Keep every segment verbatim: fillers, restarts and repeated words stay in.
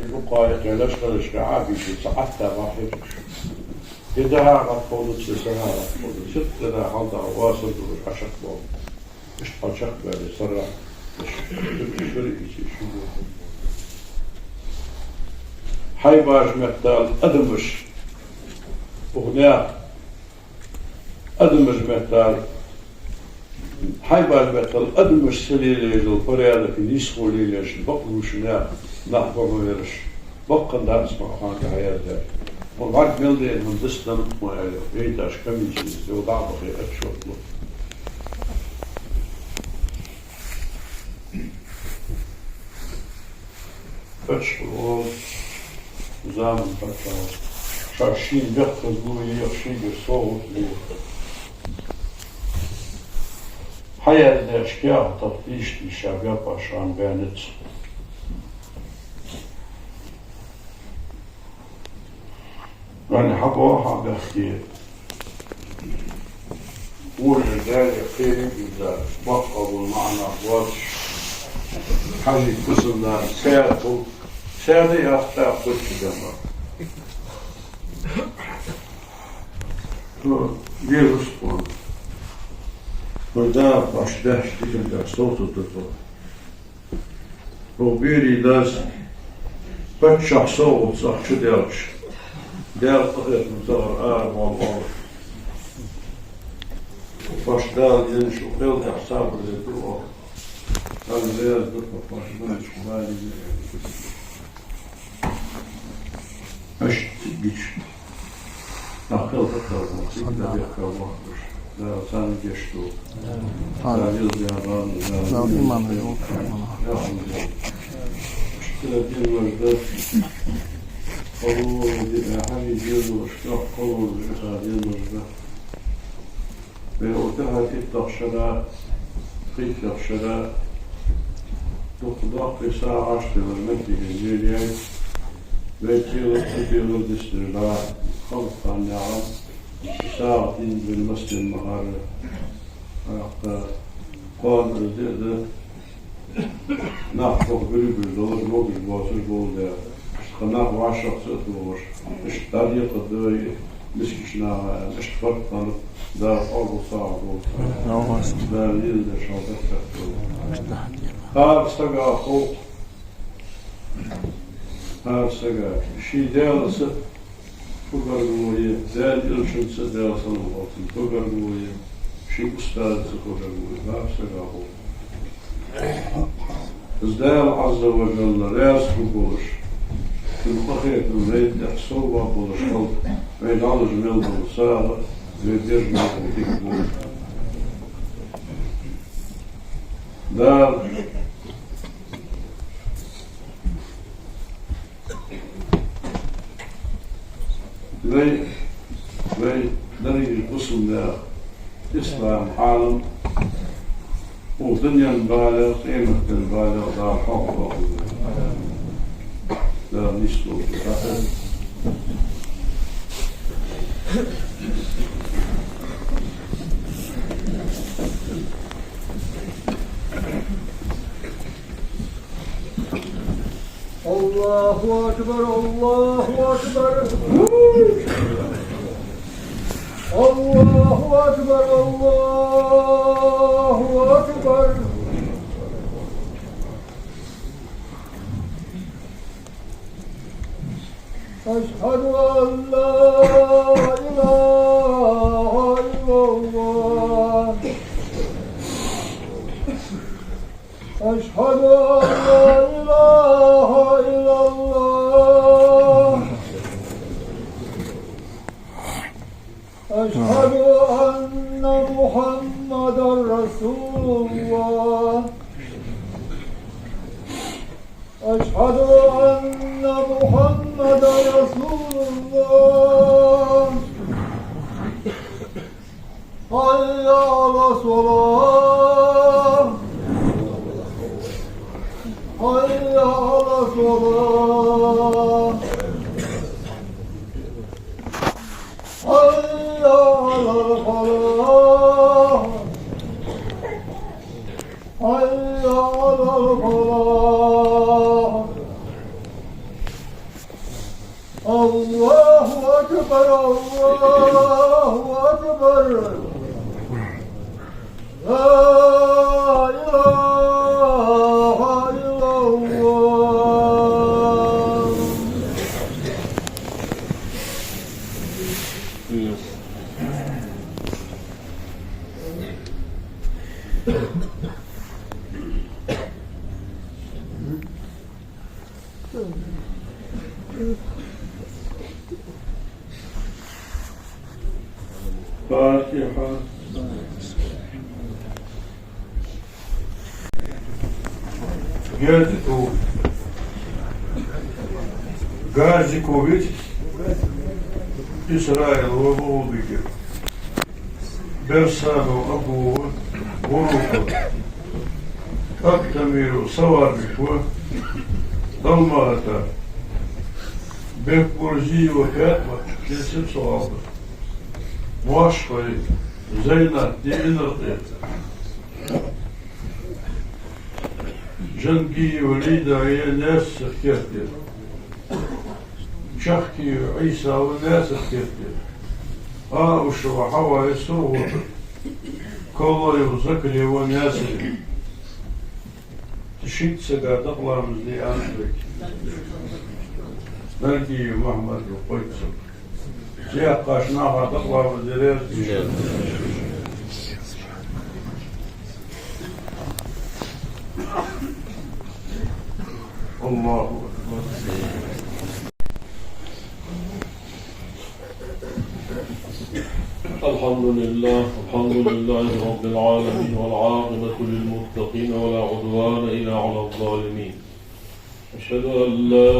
Букъа яьккхе лачкъадешка Ӏабийши ца Ӏатта бахье уж. Е дагӀа гӀатховдац, е сагӀа гӀатховдац. Ситтара хьалдагӀа васар дулаш хьачакхбоал. Иштта хьачакхбаьле сарахь, шура ици шу. Хьайбаш меттала адамаш. Укх наьха адамаш меттала, хьайбаш меттала адамаш ца лелаеш дола порядок нийсхо лелаеш, бакълувш наьха, нах бахьа бераш. Баккхан дац ма хьанга хьаяздаьр. Ма бӀарг мел дена хӀама дас дан ма аьле, вейташ комиссия, йо дӀа а бахе, отчёт лу. Отчёт лу, заман паччахьа. Ша шийна бехказло еха, шийгара совгӀат лу. Хьаяздаьча каьхатах тийша-тийша бепаш ан баьннаб. Вайна хьабоагӀа хьабаьхке. Вожа Даьла кхерам бизза, баккъал маӀанах воацаш. Хьажий кусанна саьрху, саьрда яхта кхоччу дама. Ну, вирус он. Ну да, баш даш дикан да, стол тут тут. Укх берий дас паччахьа совгӀатах ахча даьлча, Даьла къахетам тӀагӀара ара моал оал. Фаш Дала енна шу кхел тӀехь сабар де ду оал. Дала веза ду фаш дунчу бали. Аш гич. Нах хила хаттар ма, сита бехка вахташ. Да, царна гешт ду. Амин. Царна юза я бан, да. Царна иман вай вохтар. Да, амин. Шкила дин варда. Халу, ди, хьажи дин варда, халу, ди, ха дин варда. Вай оттахьа иттах шера, кхийттах шера, дукха доккхий сагӀаш хилар Маккиге лелаяй, вай кӀийлакх, цу кӀийлакх дистар да, халкъ ханнягӀа, сагӀа дин бен масдин махара, ахта, кхоана из де а да, нах боху гуьргаш долаш, могаш боацаш бола да. Иштта нах вӀашагӀ ца а тохаш, иштта дӀадекхаргда вай мискача наха, иштта барт хана, Дала къоабал сагӀа болча. Аллахь. Дала леладеш хьал даккхаргда. ХӀара сага хов, хӀара сага ший Даьлаца когагаргало е, Даьла элчанца, Даьла салам хилда цунна, когагаргало е, ший устазаца когагаргало е, хӀара сага хов. Из Даьла Ӏазза ва Жалла раьза хург волаш, цун къахетам вайна тӀа совбаргболаш хилда, вай дӀалуш мел дола сагӀа, вай деш мел дола дика болаш. Дала Вай, вай деррига бусалба ислам Ӏалам, укх дунен балех, къематден балех Дала хьалхадоахалда. Дала нийсдолда. الله أكبر، الله أكبر. الله أكبر، الله أكبر. أشهد أن لا إله إلا الله. أشهد أن لا إله إلا الله. أشهد أن محمدا رسول الله. أشهد أن محمدا رسول الله. حي على الصلاة. حي على الصلاة. حي على الفلاح. حي على الفلاح. الله أكبر، الله أكبر. لا إله إلا الله. فاتحة. Газикович. Газикович. Исраил ва Богулбеков. Берсанов Абу ва, Буруков, Актамиров Саварбик ва, Далмата, Бекбурзиева Фатьма, Десим Саварбик, Мошхой Зайнат, Динаркъе, Жангиева Лида я Наьсаркерте. Чахкиев Ӏийса ва Наьсаркерте. Аушева Хьава я Сургута. Колоев Закари ва Наьсаре. Шийтта сага дакъа ламаз де аьнна вайга. Нальгиев Мухьмад ва Кхойццева. Цу яьккхача наха дакъа ламаз де раьза да. الله أكبر. الحمد لله، الحمد لله رب العالمين، والعاقبة للمتقين، ولا عدوان إلا على الظالمين. أشهد أن لا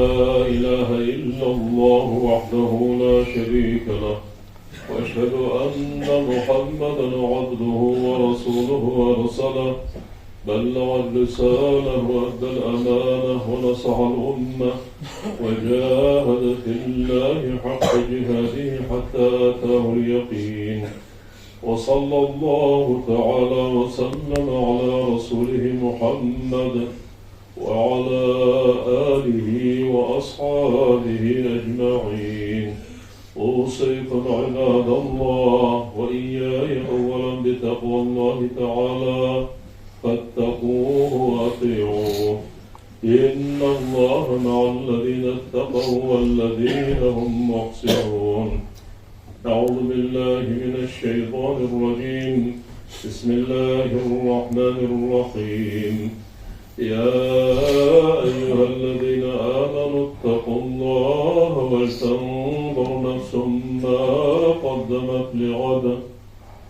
إله إلا الله وحده لا شريك له، وأشهد أن محمدا عبده ورسوله أرسله بلغ الرسالة وأدى الأمانة ونصح الأمة وجاهد في الله حق جهاده حتى أتاه اليقين. وصلى الله تعالى وسلم على رسوله محمد وعلى آله وأصحابه أجمعين. أوصيكم عباد الله وإياي أولا بتقوى الله تعالى، فاتقوه وأطيعوه. إن الله مع الذين اتقوا والذين هم محسنون. أعوذ بالله من الشيطان الرجيم. بسم الله الرحمن الرحيم. يا أيها الذين آمنوا اتقوا الله ولتنظر نفس ما قدمت لغد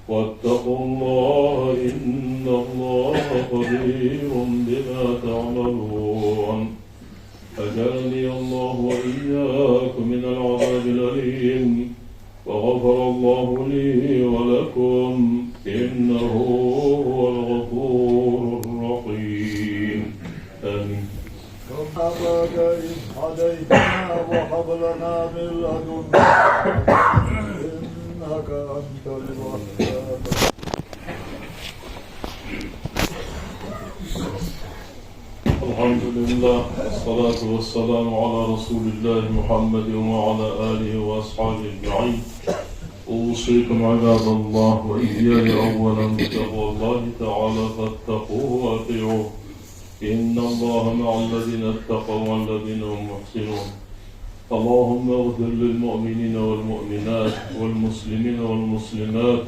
واتقوا الله إن الله خبير بما تعملون. أجارني الله وإياكم من العذاب الأليم، وغفر الله لي ولكم، إنه هو الغفور الرحيم. آمين. ربنا بعد إذ هديتنا وهب لنا من لدنك رحمة إنك أنت الوهاب. الحمد لله، والصلاة والسلام على رسول الله محمد وعلى آله وأصحابه أجمعين. أوصيكم عباد الله وإياي أولا بتقوى الله تعالى، فاتقوه وأطيعوه. إن الله مع الذين اتقوا والذين هم محسنون. اللهم اغفر للمؤمنين والمؤمنات والمسلمين والمسلمات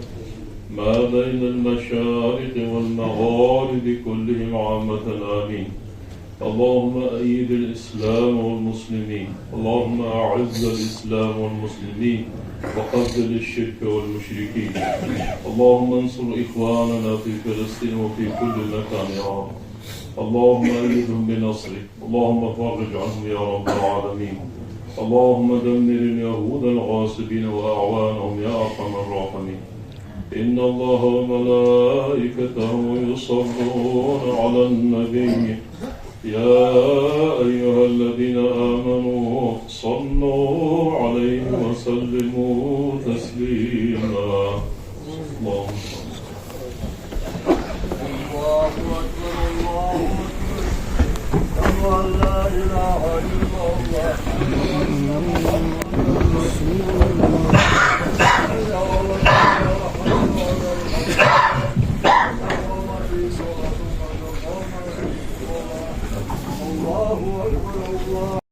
ما بين المشارق والمغارب كلهم عامة، آمين. اللهم أيد الإسلام والمسلمين. اللهم أعز الإسلام والمسلمين وخذل الشرك والمشركين. اللهم انصر إخواننا في فلسطين وفي كل مكان يا رب. اللهم أيدهم بنصرك. اللهم فرج عنهم يا رب العالمين. اللهم دمر اليهود الغاصبين وأعوانهم يا أرحم الراحمين. إن الله وملائكته يصلون على النبي، يا أيها الذين آمنوا صلوا عليه وسلموا تسليما. اللهم صل. الله أكبر، الله أكبر. أشهد أن لا إله إلا الله.